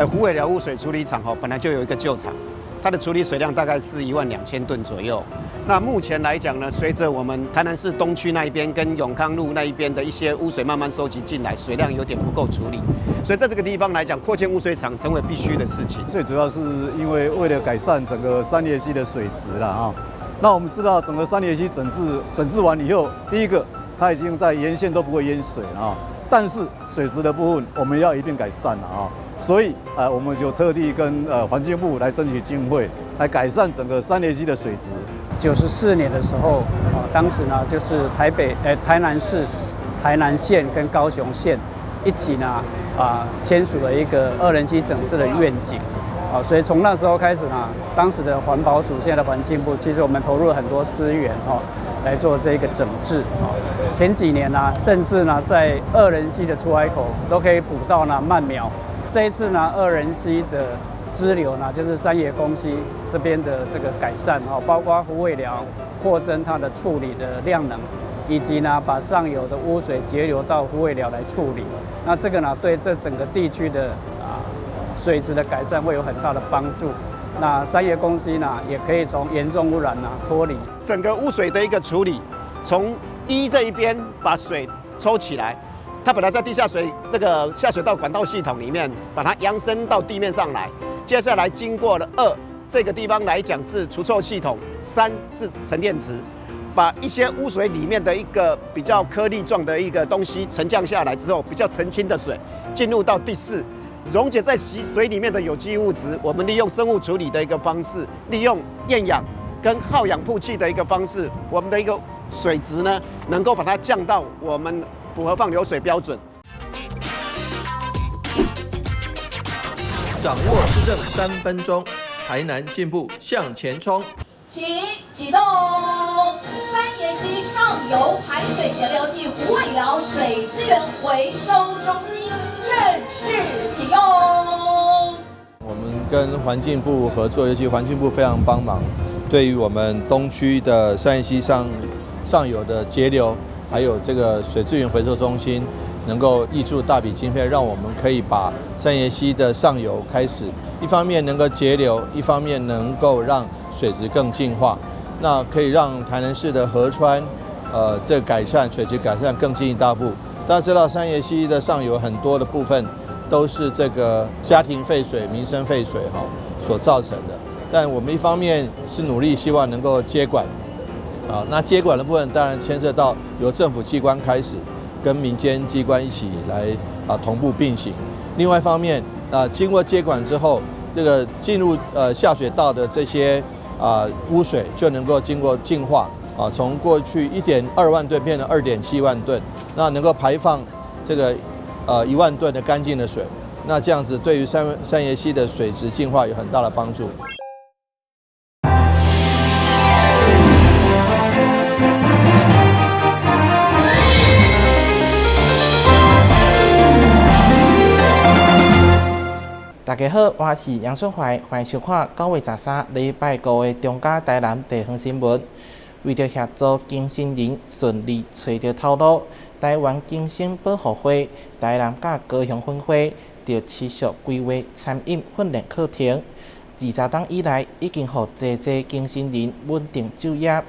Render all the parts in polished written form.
虎尾寮污水處理廠吼，本來就有一個舊廠，它的處理水量大概是1萬2千噸左右。那目前來講呢，隨着我們台南市東區那一邊跟永康路那一邊的一些污水慢慢收集進來，水量有點不夠處理，所以在這個地方來講，擴建污水廠成為必須的事情。最主要是因為為了改善整個三葉溪的水質啦，哈。那我們知道整個三葉溪整治完以後，第一個它已經在沿線都不會淹水了啊，但是水質的部分我們要一併改善了啊。所以啊，我們就特地跟環境部來爭取經費，來改善整個三葉溪的水質。94年的時候，啊，當時呢就是台北、台南市、台南縣跟高雄縣一起呢簽署了一個惡人溪整治的願景，啊，所以從那時候開始呢，當時的環保署、現在的環境部，其實我們投入了很多資源哦，來做這個整治啊。前幾年呢，甚至呢在惡人溪的出海口都可以捕到呢鰻苗。這一次呢，惡人溪的支流呢，就是三爺公溪這邊的這個改善哦，包括虎尾寮擴增它的處理的量能，以及呢把上游的污水截流到虎尾寮來處理。那這個呢，對這整個地區的水質的改善會有很大的幫助。那三爺公溪呢，也可以從嚴重污染呢脫離。整個污水的一個處理，從一這一邊把水抽起來。它本來在地下水那個下水道管道系統裡面，把它揚升到地面上來。接下來經過了二這個地方來講是除臭系統，三是沉澱池，把一些污水裡面的一個比較顆粒狀的一個東西沉降下來之後，比較澄清的水進入到第四，溶解在水裡面的有機物質，我們利用生物處理的一個方式，利用厭氧跟好氧曝氣的一個方式，我們的一個水質呢，能夠把它降到我們符合放流水標準。掌握市政3分鐘，台南進步向前衝。請啟動三葉溪上游排水截流暨虎尾寮水資源回收中心正式啟用。我們跟環境部合作，尤其環境部非常幫忙，對於我們東區的三葉溪上游的截流，還有這個水資源回收中心，能夠挹注大筆經費，讓我們可以把三葉溪的上游開始，一方面能夠截流，一方面能夠讓水質更淨化，那可以讓台南市的河川，這改善水質改善更進一大步。大家知道三葉溪的上游很多的部分都是這個家庭廢水、民生廢水哈所造成的，但我們一方面是努力希望能夠接管。啊，那接管的部分當然牽涉到由政府機關開始，跟民間機關一起來同步並行。另外一方面，啊，經過接管之後，這個進入下水道的這些污水就能夠經過淨化，啊，從過去1.2萬噸變成2.7萬噸，那能夠排放這個1萬噸的乾淨的水，那這樣子對於三葉溪的水質淨化有很大的幫助。大家好，我是楊淑懷，歡迎收看9月13禮拜五的中嘉台南地方新聞。為著協助更生人順利揣著頭路，台灣更生保護會台南佮高雄分會就持續規劃餐飲訓練課程。20冬以來，已經予濟濟更生人穩定就業。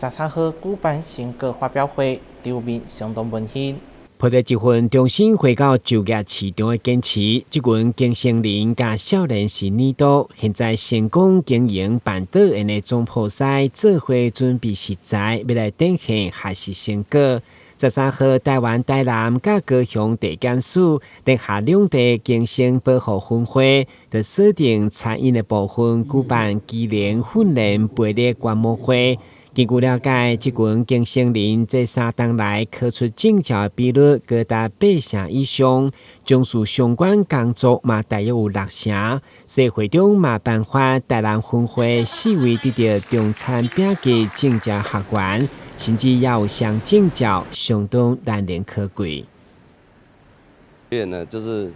13號舉辦成果發表會，場面相當溫馨。抱著一份重新回到就業市場的堅持，這群更生人佮少年時耳朵，現在成功經營辦桌宴的總鋪師，做伙準備食材，欲來展現學習成果。13號，台灣台南佮高雄地檢署聯合兩地更生保護分會，就鎖定餐飲的部分舉辦技能訓練培力觀摩會。根據了解，這群更生人這3冬來考出證照的比率高達8成以上，從事相關工作嘛大約有6成。所以會長嘛頒發台南分會四位得著中餐丙級證照學員，甚至也有雙證照，相當難能可貴。呢，就是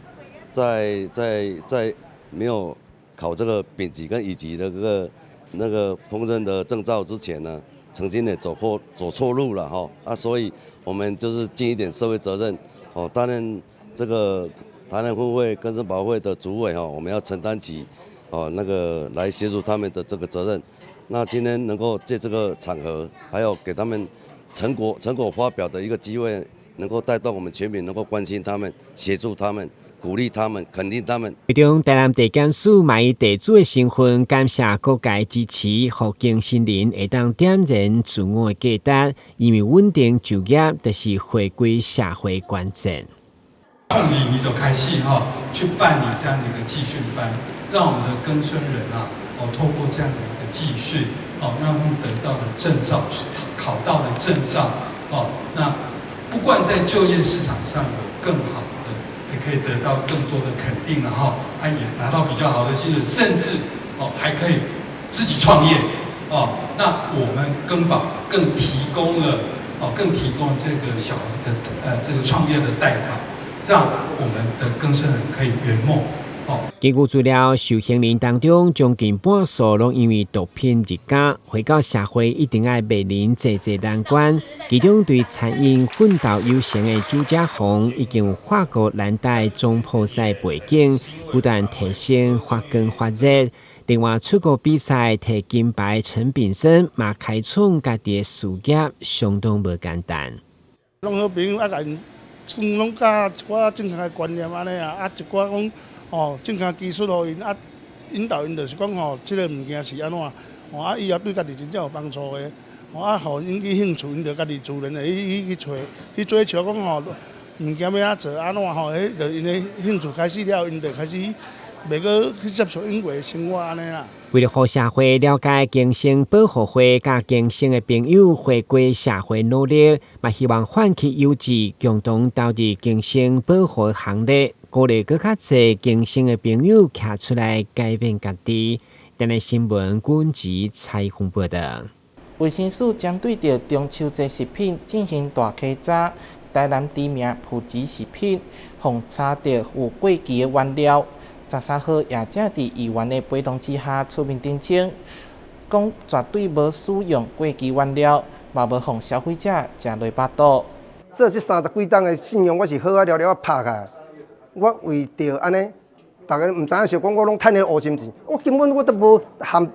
在沒有考這個丙級跟乙級的那個烹飪的證照之前呢，曾經也走錯路了哈啊，所以我們就是盡一點社會責任哦，擔任這個台南分會更生保會的主委吼，我們要承擔起哦那個來協助他們的這個責任。那今天能夠借這個場合，還有給他們成果發表的一個機會，能夠帶動我們全民能夠關心他們、協助他們、鼓勵他們、肯定他們。會中，台南地檢署嘛以地主的身份，感謝各界支持，予更生人會當點燃自我的價值，因為穩定就業就是回歸社會關鍵。 2022年就開始哈，去辦理這樣的一個技訓班，讓我們的更生人啊，哦，透過這樣的一個技訓，哦，讓他們得到了證照，考到了證照，哦，那不管在就業市場上有更好的，也可以得到更多的肯定，然後他也拿到比較好的薪水，甚至哦還可以自己創業，哦，那我們更保更提供了，哦，更提供了這個小的這個創業的貸款。讓我們的更生人可以圓夢。哦。根據資料，受刑人當中將近半數攏因為毒品入監，回到社會一定愛面臨濟濟難關。其中對餐飲奮鬥有成的朱家宏，已經有法國藍帶總鋪師背景，不斷提升發光發熱。另外出國比賽提金牌陳炳生，嘛開創家己的事業，相當無簡單。攏好朋友啊，共𪜶算攏教一寡正確的觀念按呢啊，啊一寡講哦正確技術予𪜶啊，引導𪜶就是講吼，這個物件是按怎，哦啊以後對家己真正有幫助的，哦啊予𪜶去興趣，𪜶就家己自然會去去揣去追求講吼，物件欲按怎做按怎吼，彼就𪜶的興趣開始了，𪜶就開始袂閣去接觸𪜶過的生活按呢啦。為了予社會了解更生保護會佮更生的朋友回歸社會努力，嘛希望喚起有志共同投入更生保護行列，鼓勵閣較濟更生的朋友徛出來改變家己。電視新聞軍籍採訪報道。衛生署針對著中秋節食品進行大稽查，台南知名埔基食品，予查著有過期的原料。13號，業者佇議員的陪同之下出面澄清，講絕對無使用過期原料，嘛無予消費者食落腹肚。做這三十幾冬的信用，我是好啊了了啊拍開。我為著按呢，逐家毋知影想講我攏趁彼個烏心錢，我根本我都無含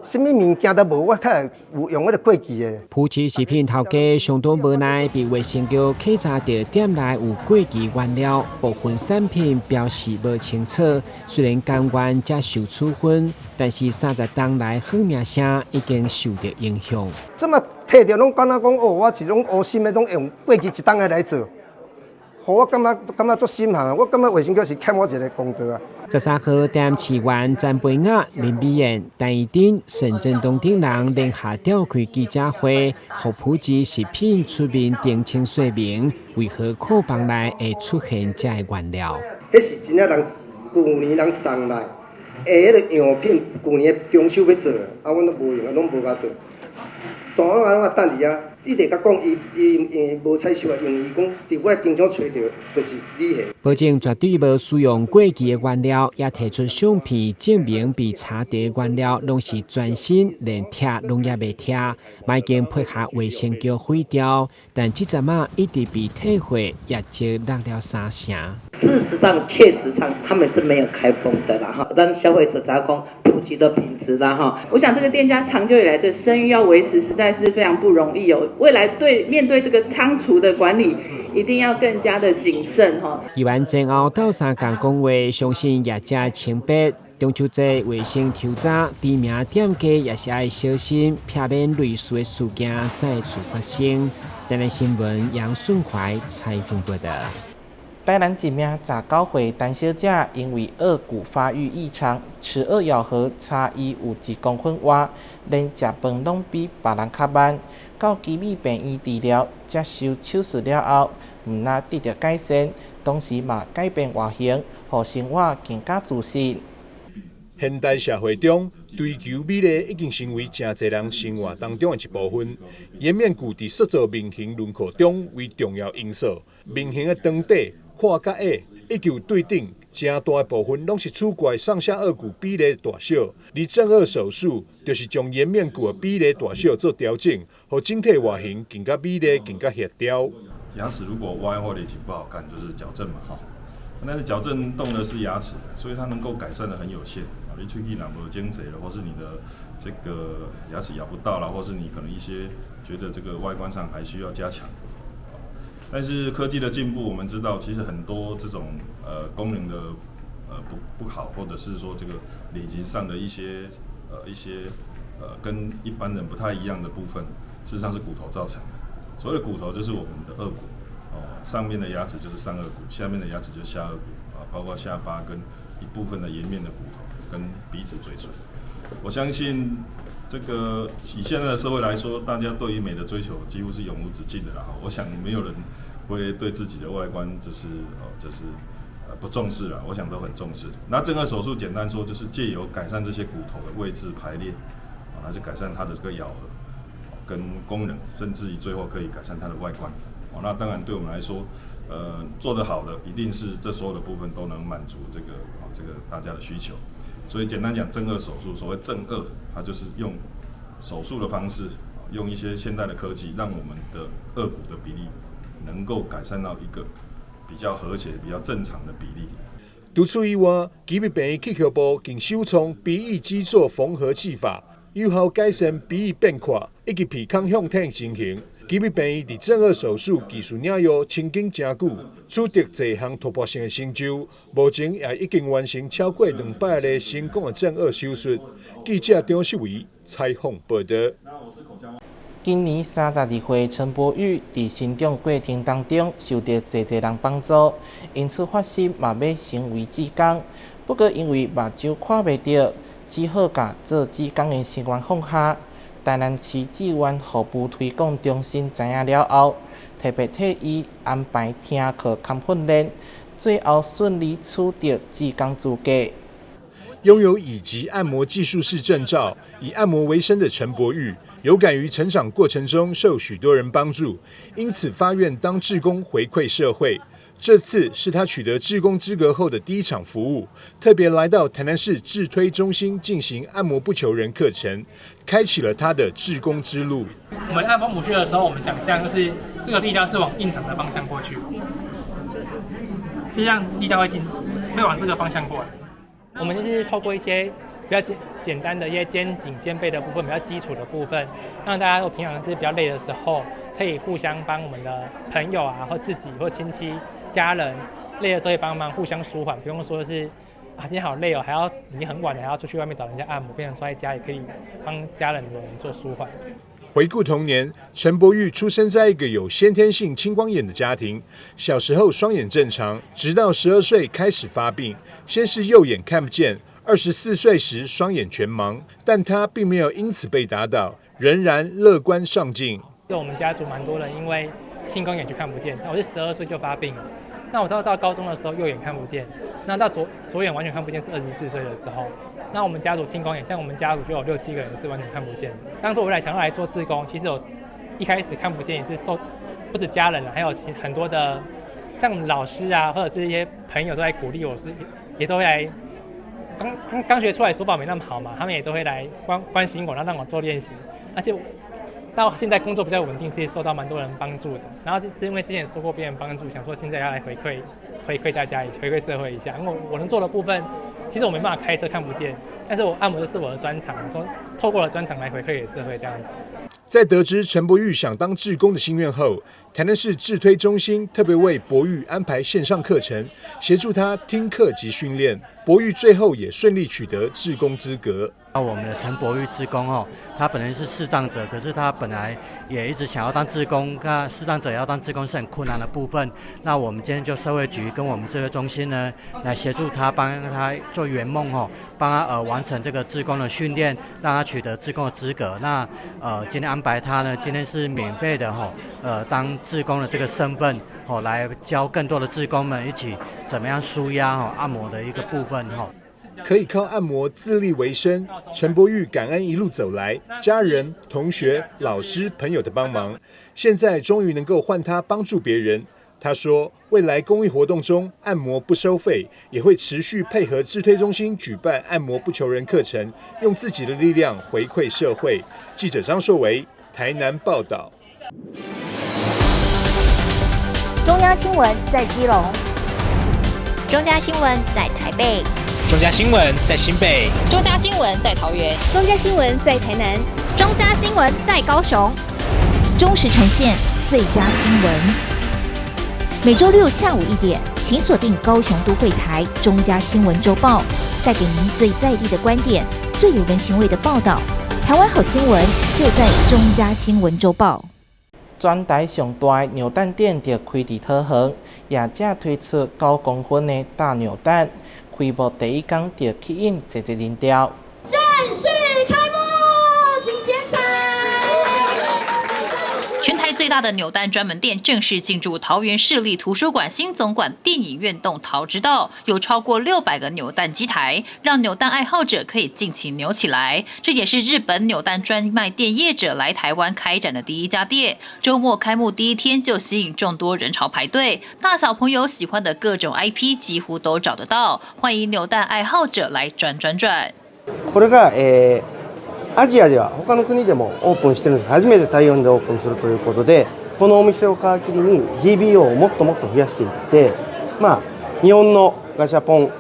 啥物物件都無，我較會有用彼個過期的。埔基食品頭家相當無奈，被衛生局稽查著店內有過期原料，部分產品標示無清楚。雖然甘願才受處分，但是30冬來好名聲已經受著影響。這麼提著攏敢若講哦，我是攏烏心的，攏用過期一冬的來做，予我感覺足心寒。我感覺衛生局是欠我一個公道啊。13號，台南市議員詹培雅、林美燕、陳怡貞、沈振東等人聯合召開記者會，予埔基食品出面澄清說明，為何庫房內會出現這个原料。彼是真正人舊年人送來的彼个樣品，舊年的中秋欲做，啊，阮攏無閒，攏無共做。大我攏啊等佇遐，一直共講，伊伊因無採收啊，因為伊講佇我工廠揣著，就是你的。保證絕對無使用過期的原料，也提出相片證明被查著的原料攏是全新，連拆攏猶未拆，嘛已經配合衛生局毀掉，但這陣仔一直被退貨，業績落了三成。事實上，確實上他們是沒有開封的啦，哈，讓消費者知講埔基的品質啦，哈。我想這個店家長久以來這聲譽要維持，實在是非常不容易哦。未來對面對這個倉儲的管理，一定要更加的謹慎哈。議員前後鬥相共講話，相信業者清白。中秋節衛生抽查，知名店家也是愛小心，避免類似的事件再次發生。台南新聞楊順懷採訪報道。台南一名19歲陳小姐，因為顎骨發育異常，齒顎咬合差異有1公分外，連食飯攏比別人較慢。到奇美病院治療，接受手術了後，毋但得著改善，同時嘛改變外形，予生活更加自信。現代社會中，追求美麗已經成為誠濟人生活當中的一部分。顏面骨佇塑造面型輪廓中為重要因素。面型的長短、闊佮矮，以及對頂，誠大的部分攏是取決上下顎骨比例大小。而正顎手術就是將顏面骨的比例大小做調整，予整體外形更加美麗、更加協調。牙齒如果歪或臉型不好看，就是矯正嘛，哈。但是矯正動的是牙齒，所以它能夠改善的很有限啊。你喙齒若無整齊了，或是你的這個牙齒咬不到了，或是你可能一些覺得這個外觀上還需要加強。但是科技的進步，我們知道其實很多這種功能的不好，或者是說這個臉型上的一些跟一般人不太一樣的部分，事實上是骨頭造成的。所謂的骨頭就是我們的顎骨，哦，上面的牙齒就是上顎骨，下面的牙齒就是下顎骨啊，包括下巴跟一部分的顏面的骨頭跟鼻子、嘴唇。我相信這個以現在的社會來說，大家對於美的追求幾乎是永無止境的啦。我想沒有人會對自己的外觀就是哦，就是不重視啦。我想都很重視。那正頜手術簡單說就是借由改善這些骨頭的位置排列，啊，那就改善它的這個咬合跟功能，甚至於最後可以改善它的外觀。哦，那當然對我們來說，做得好的一定是這所有的部分都能滿足這個大家的需求。所以簡單講，正頜手術，所謂正頜，它就是用手術的方式，用一些現代的科技，讓我們的顎骨的比例能夠改善到一個比較和諧、比較正常的比例。除此以外，旗密病院齒頜部更首創鼻翼基座縫合技法，有效改善鼻翼變闊以及鼻孔向天情形。旗密病院佇正頜手術技術領域深耕誠久，取得濟項突破性的成就，目前也已經完成超過200例成功的正頜手術。記者張世維採訪報導。今年32歲，陳柏宇佇成長過程當中受著濟濟人幫助，因此發心嘛欲成為志工。不過因為目睭看袂著，只好共做志工的心願放下。台南市志願服務推廣中心知影了後，特別替伊安排聽課兼訓練，最後順利取得志工資格。擁有乙級按摩技術士證照，以按摩為生的陳柏宇，有感於成長過程中受許多人幫助，因此發願當志工回饋社會。這次是他取得志工資格後的第一場服務，特別來到台南市志推中心進行按摩不求人課程，開啟了他的志工之路。我們按風府穴的時候，我們想象就是這個力道是往印堂的方向過去，就像力道會進，會往這個方向過來。我們就是透過一些比較簡單的一些肩頸、肩背的部分，比較基礎的部分，讓大家平常是比較累的時候，可以互相幫我們的朋友啊，或自己或親戚、家人累的時候也幫忙互相舒緩，不用說是啊今天好累哦，還要已經很晚了，還要出去外面找人家按摩，變成說在家也可以幫家人的人做舒緩。回顧童年，陳柏宇出生在一個有先天性青光眼的家庭。小時候雙眼正常，直到12歲開始發病，先是右眼看不見，24歲時雙眼全盲。但他並沒有因此被打倒，仍然樂觀上進。我們家族蠻多人因為青光眼就看不見，我是12歲就發病了。那我到高中的時候右眼看不見，那到左眼完全看不見是24歲的時候。那我們家族青光眼，像我們家族就有六七個人是完全看不見的。當初我來想要來做志工，其實我一開始看不見也是受不止家人，還有很多的像老師啊，或者是一些朋友都在鼓勵我，是也都會來。剛剛剛學出來手法沒那麼好嘛，他們也都會來關心我，然後讓我做練習。而且到現在工作比較穩定，是受到蠻多人幫助的。然後是因為之前受過別人幫助，想說現在要來回饋大家，回饋社會一下。因為我能做的部分，其實我沒辦法開車看不見，但是我按摩的是我的專長，說透過了專長來回饋給社會這樣子。在得知陳柏宇想當志工的心願後，台南市志推中心特別為柏宇安排線上課程，協助他聽課及訓練。柏宇最後也順利取得志工資格。那我們的陳柏宇志工哦，他本人是視障者，可是他本來也一直想要當志工，那視障者要當志工是很困難的部分。那我們今天就社會局跟我們這個中心呢，來協助他，幫他做圓夢哦，幫他完成這個志工的訓練，讓他取得志工的資格。那今天安排他呢，今天是免費的吼，當志工的這個身份哦，來教更多的志工們一起怎麼樣舒壓哦，按摩的一個部分吼。可以靠按摩自立為生，陳柏宇感恩一路走來家人、同學、老師、朋友的幫忙，現在終於能夠換他幫助別人。他說，未來公益活動中按摩不收費，也會持續配合志推中心舉辦按摩不求人課程，用自己的力量回饋社會。記者張碩維台南報道。中央新聞在基隆。中嘉新闻在台北，中嘉新闻在新北，中嘉新闻在桃园，中嘉新闻在台南，中嘉新闻在高雄，忠实呈现最佳新闻。每周六下午1点，请锁定高雄都会台中嘉新闻周报，带给您最在地的观点，最有人情味的报道。台湾好新闻就在中嘉新闻周报。全台上大的扭蛋店就开伫桃园，业者推出9公分的大扭蛋，开幕第一工就吸引濟濟人潮。正式開幕，請剪彩。全台最大的扭蛋專門店正式進駐桃園市立圖書館新總館電影院棟桃之道，有超過600個扭蛋機台，讓扭蛋愛好者可以盡情扭起來。這也是日本扭蛋專賣店業者來台灣開展的第一家店。週末開幕第一天就吸引眾多人潮排隊，大小朋友喜歡的各種 IP 幾乎都找得到，歡迎扭蛋愛好者來轉轉轉。これが、アジアでは他の国でもオープンしてるんです。初めて台湾でオープンするということで、このお店を皮切りに GBO をもっともっと増やしていって、まあ、日本のガシャポン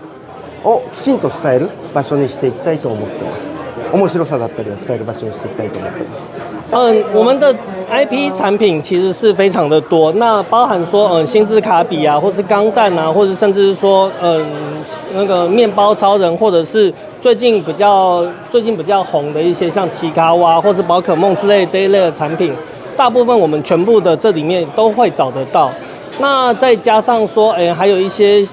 をきちんと伝える場所にしていきたいと思ってます。面白さだったりを伝える場所にしていきたいと思ってます。嗯，我們的 IP 產品其實是非常的多，那包含說，星之卡比啊，或是鋼彈啊，或者甚至是說，那個麵包超人，或者是最近比較紅的一些像奇卡蛙或是寶可夢之類這一類的產品，大部分我們全部的這裡面都會找得到。那再加上說，還有一些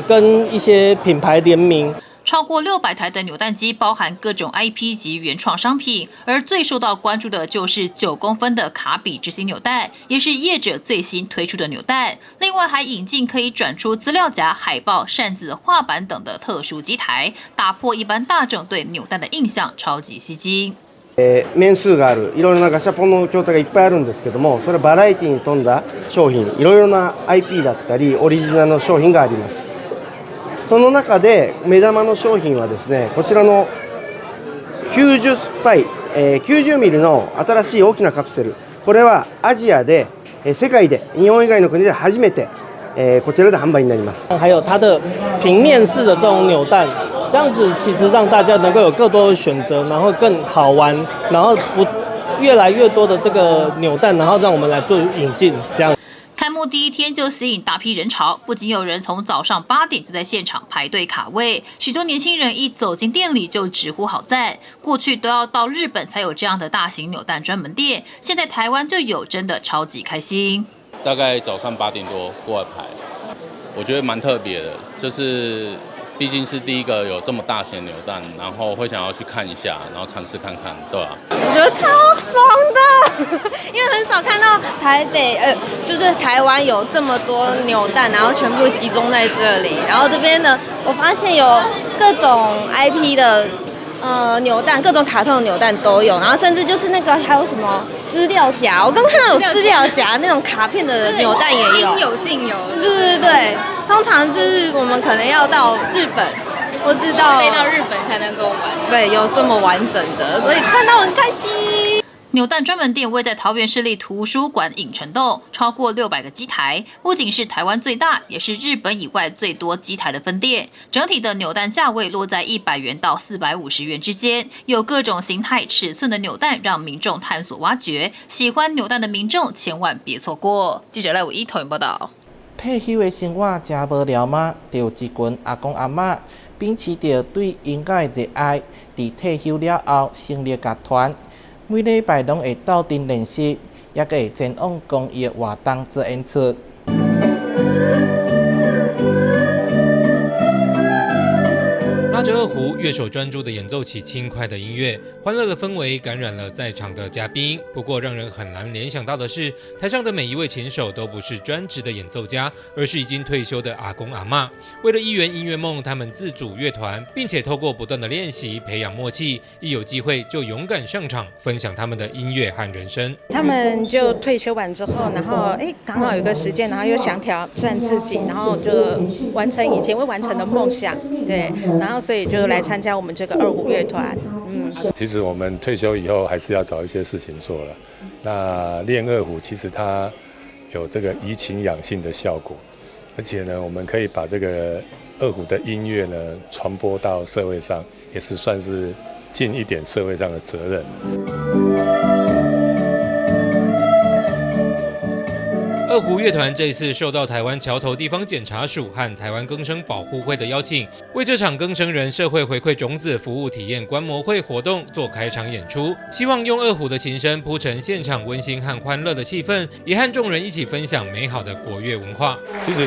跟一些品牌聯名。超過600台的扭蛋機，包含各種 IP 及原創商品，而最受到關注的就是9公分的卡比之星扭蛋，也是業者最新推出的扭蛋。另外還引進可以轉出資料夾、海報、扇子、畫板等的特殊機台，打破一般大眾對扭蛋的印象，超級吸睛。面数があるいろいろなガシャポンの筐体がいっぱいあるんですけども、それバラエティに富んだ商品、いろいろな IP だったりオリジナルの商品があります。その中で目玉の商品はですね、こちらの90杯、90ミリの新しい大きなカプセル。これはアジアで、世界で日本以外の国で初めて、こちらで販売になります。還有它的平面式的這種扭蛋，這樣子其實讓大家能夠有更多的選擇，然後更好玩，然後不越來越多的這個扭蛋，然後讓我們來做引進，這樣。開幕第一天就吸引大批人潮，不僅有人從早上8點就在現場排隊卡位，許多年輕人一走進店裡就直呼好讚。過去都要到日本才有這樣的大型扭蛋專門店，現在台灣就有，真的超級開心。大概早上8點多過來排，我覺得蠻特別的，就是畢竟是第一個有這麼大型的扭蛋，然後會想要去看一下，然後嘗試看看，對吧？我覺得超爽的，因為很少看到台北，就是台灣有這麼多扭蛋，然後全部集中在這裡。然後這邊呢，我發現有各種 IP 的扭蛋，各種卡通的扭蛋都有，然後甚至就是那個還有什麼資料夾，我剛看到有資料夾那種卡片的扭蛋也有，應有盡有。對對對，通常就是我們可能要到日本，或是到飛到日本才能夠玩。對，有這麼完整的，所以看到很開心。扭蛋專門店位在桃園市立圖書館影城棟，超過600個機台，不僅是台灣最大，也是日本以外最多機台的分店。整體的扭蛋價位落在100元到450元之間，有各種形態、尺寸的扭蛋，讓民眾探索挖掘。喜歡扭蛋的民眾千萬別錯過。記者賴偉一桃園報道。退休的生活誠無聊嗎？就有一群阿公阿嬤，秉持著對音樂的熱愛，佇退休了後成立樂團。每禮拜攏會鬥陣練習，猶閣會前往公益活動做演出。拉着二胡，樂手專注地演奏起輕快的音樂，歡樂的氛圍感染了在場的嘉賓。不過，讓人很難聯想到的是，台上的每一位琴手都不是專職的演奏家，而是已經退休的阿公阿嬤。為了一圓音樂夢，他們自組樂團，並且透過不斷的練習培養默契，一有機會就勇敢上場，分享他們的音樂和人生。他們就退休完之後，然後剛好有個時間，然後又想挑戰自己，然後就完成以前未完成的夢想，對，然後所以就來參加我們這個二胡樂團。其實我們退休以後還是要找一些事情做了。那練二胡其實它有這個怡情養性的效果。而且呢，我們可以把這個二胡的音樂呢傳播到社會上，也是算是盡一點社會上的責任。二胡樂團這次受到台灣橋頭地方檢察署和台灣更生保護會的邀請，為這場更生人社會回饋種子服務體驗觀摩會活動做開場演出，希望用二胡的琴聲鋪成現場溫馨和歡樂的氣氛，也和眾人一起分享美好的國樂文化。其實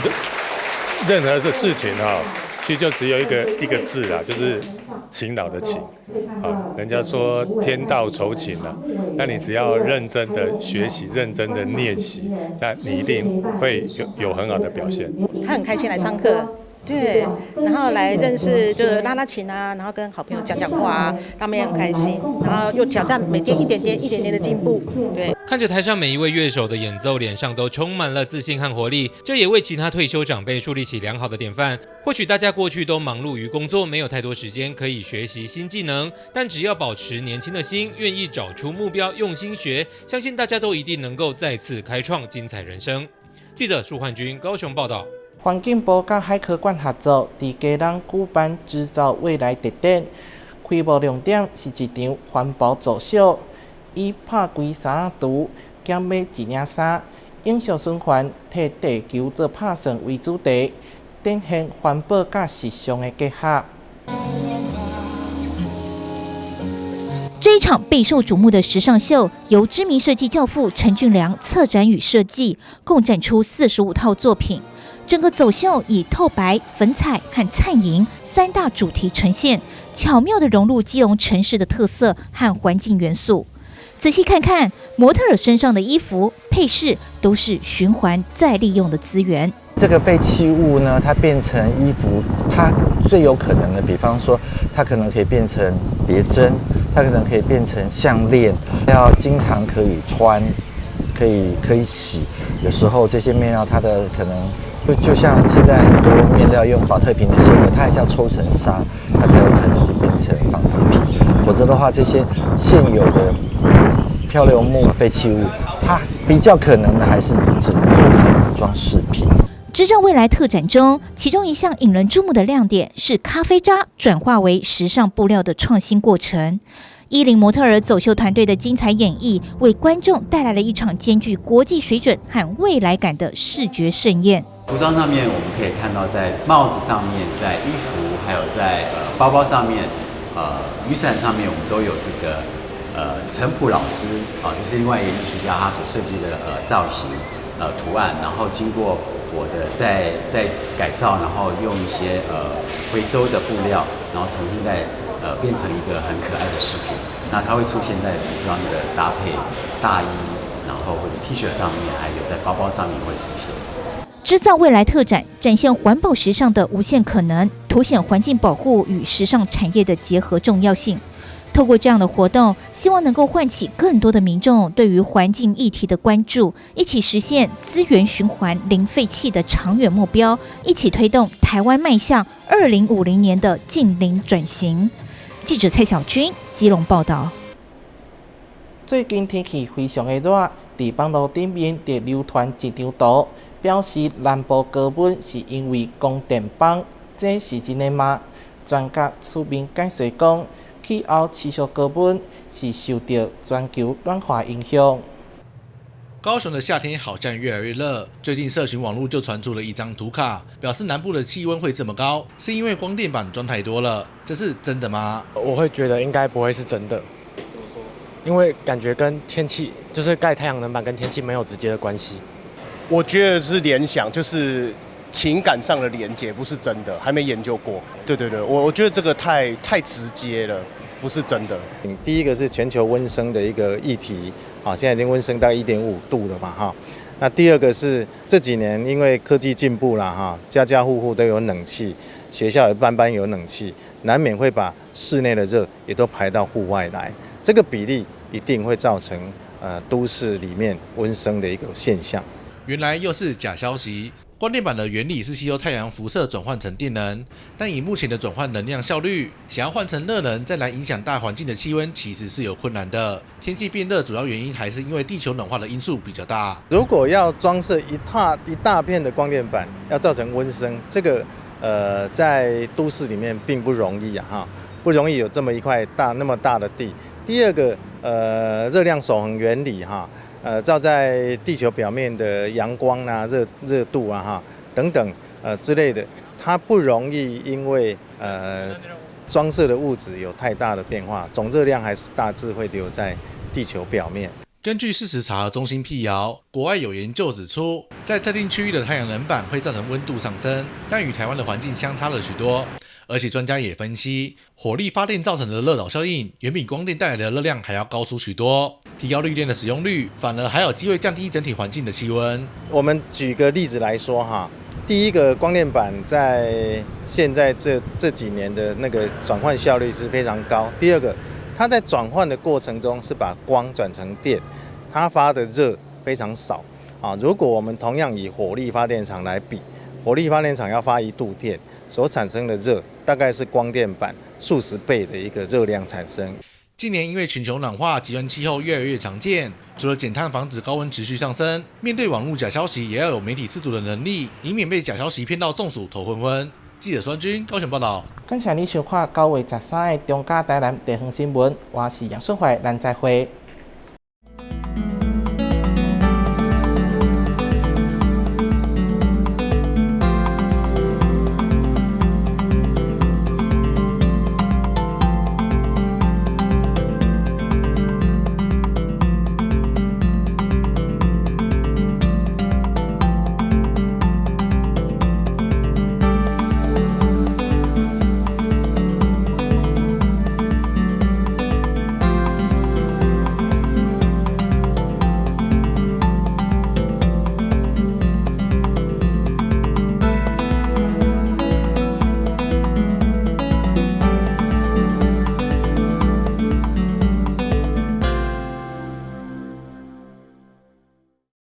任何的事情哈，其實就只有一個字啊，就是勤勞的勤。啊，人家說天道酬勤啊，那你只要認真的學習、認真的練習，那你一定會有很好的表現。他很開心來上課，對，然後來認識就是拉拉琴啊，然後跟好朋友講講話啊，他們也很開心，然後又挑戰每天一點點、一點點的進步，對。看着台上每一位樂手的演奏，臉上都充滿了自信和活力，這也為其他退休長輩樹立起良好的典範。或許大家過去都忙碌於工作，沒有太多時間可以學習新技能，但只要保持年輕的心，願意找出目標，用心學，相信大家都一定能夠再次開創精彩人生。記者舒煥君高雄報道。環境部佮海科館合作，佇基隆舉辦織造未來特展，開幕亮點是一場環保走秀。以拍開衫仔櫥，減買一領衫，永續循環，替地球做拍算為主題，展現環保佮時尚的結合。這一場備受矚目的時尚秀，由知名設計教父陳俊良策展與設計，共展出45套作品。整個走秀以透白、粉彩和燦銀三大主題呈現，巧妙地融入基隆城市的特色和環境元素。仔細看看模特兒身上的衣服、配飾，都是循環再利用的資源。這個廢棄物呢，它變成衣服，它最有可能的，比方說，它可能可以變成別針，它可能可以變成項鏈，要經常可以穿，可以洗。有時候這些面料，它的可能就像現在很多面料用寶特瓶的纖維，它還是要抽成紗，它才有可能就變成紡織品。否則的話，這些現有的漂流木廢棄物，它比較可能的還是只能做成裝飾品。織造未來特展中，其中一項引人注目的亮點是咖啡渣轉化為時尚布料的創新過程。伊林模特兒走秀團隊的精彩演繹，為觀眾帶來了一場兼具國際水準和未來感的視覺盛宴。服裝上面我們可以看到，在帽子上面、在衣服，還有在包包上面、雨傘上面，我們都有這個陳普老師啊，這是另外一個藝術家他所設計的造型圖案，然後經過我的再改造，然後用一些回收的布料，然後重新再變成一個很可愛的飾品。那它會出現在服裝的搭配大衣，然後或者 T 恤上面，還有在包包上面會出現。織造未來特展展現環保時尚的無限可能，凸顯環境保護與時尚產業的結合重要性。透過這樣的活動，希望能夠喚起更多的民眾對於環境議題的關注，一起實現資源循環零廢棄的長遠目標，一起推動台灣邁向2050年的淨零轉型。記者蔡小軍基隆報道。最近天氣非常的熱，佇網路頂面就流傳一張圖，表示南部高溫是因為光電板，這是真的嗎？專家出面解說講，氣候持續高溫是受著全球暖化影響。高雄的夏天好像越來越熱，最近社群網路就傳出了一張圖卡，表示南部的氣溫會這麼高，是因為光電板裝太多了，這是真的嗎？我會覺得應該不會是真的，因為感覺跟天氣，就是蓋太陽能板跟天氣沒有直接的關係。我覺得是聯想，就是情感上的連結，不是真的，還沒研究過。對對對，我覺得這個太直接了。不是真的。第一個是全球溫升的一個議題，啊，現在已經溫升到1.5度了嘛，哈。那第二個是這幾年因為科技進步了，哈，家家戶戶都有冷氣，學校也班班有冷氣，難免會把室內的熱也都排到戶外來，這個比例一定會造成都市裡面溫升的一個現象。原來又是假消息。光電板的原理是吸收太陽輻射轉換成電能，但以目前的轉換能量效率，想要換成熱能再來影響大環境的氣溫，其實是有困難的。天氣變熱主要原因還是因為地球暖化的因素比較大。如果要裝設一大片的光電板，要造成溫升，這個在都市裡面並不容易啊，哈，不容易有這麼一塊大那麼大的地。第二個，熱量守恆原理哈，照在地球表面的陽光啊、熱度啊、哈等等，之類的，它不容易因為裝設的物質有太大的變化，總熱量還是大致會留在地球表面。根據事實查核中心闢謠，國外有研究指出，在特定區域的太陽能板會造成溫度上升，但與台灣的環境相差了許多。而且專家也分析，火力發電造成的熱島效應，遠比光電帶來的熱量還要高出許多。提高綠電的使用率，反而還有機會降低整體環境的氣溫。我們舉個例子來說哈，第一個光電板在現在這幾年的那個轉換效率是非常高。第二個，它在轉換的過程中是把光轉成電，它發的熱非常少啊。如果我們同樣以火力發電廠來比，火力發電廠要發1度電所產生的熱，大概是光電板數十倍的一個熱量產生。近年因為全球暖化，極端氣候越來越常見。除了減碳防止高溫持續上升，面對網絡假消息，也要有媒體識讀的能力，以免被假消息騙到中暑頭昏昏。記者孫軍高雄報道。感謝你收看9月13日中嘉台南地方新聞，我是楊順懷，咱再會。